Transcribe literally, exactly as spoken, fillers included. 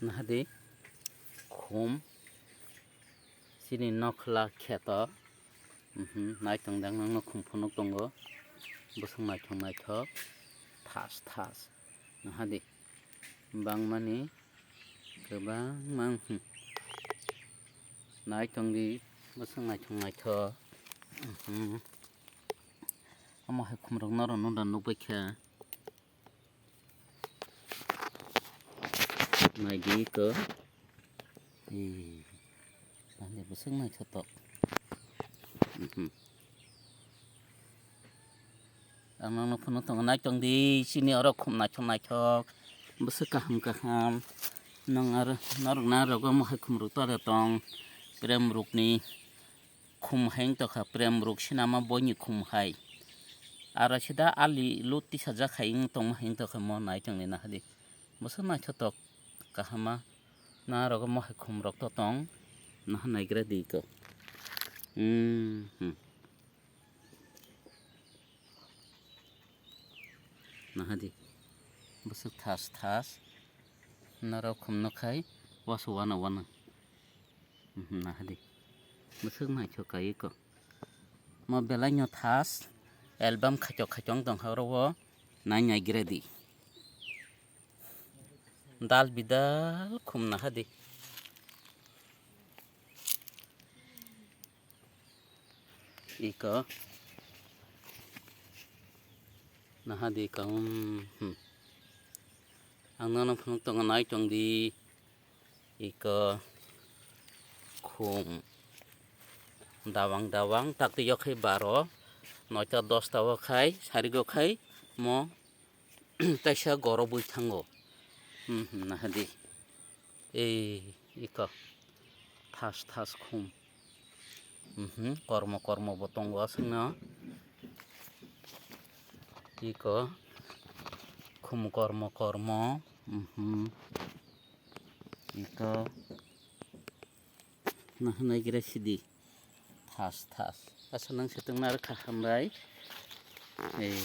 Nahadi khum chini nokhla kheto. Mhm, naitong dang nangno khum phunuk tongo. Bwswk naithok naithok thas thas. Nahadi bangmani kwbangma, mhm. Naitong di bwswk naithok naithok. Mhm. Omo hai khumrok norok no da nukbai kha. Naidi ko. Ee, ani bwswk naithotok. Mhm. Ang nangno phunuk tongo, naitong di, chini oro khum naithok naithok. Bwswk kaham kaham. Nang aro, norok na rogo mohai khumrok tore tong. Prem rukni. Khum hai wng tokha, prem ruk sinama boini khum hai. Aro sida ali lut tisajak hai wng tongma hai wng tokha mo naitongni nahadi. Bwswk naithotok kahama. Narogo mo hai khum rok to tong. Naha naigra di ko. Hmm, hmm. Nahadi. Bwswk thas thas. Narok khum no khai waso wana wana. Mhm, nahadi. Bwswk naithok kai ko. Mo belai no thas album khaito khaito wng tong kha oro o nai nai gra di. Dal bidal khum nahadi. Iko. Nahadi ko, um, hmm. Ang nono phunuk tongo naitong di. Iko khum dawang dawang tak twi yok khai baro, noita dosta o khai sarigo khai mo kaisa gorobwi thango. Hmm, hmm, nahadi. Ei, iko thas thas khum. Mhm, kormo kormo bo tongo aswkno. Iko khum kormo kormo. Mhm. Iko nahwnai gira sidi thas thas. Asa nang se tongna rwkha hambai. Ei.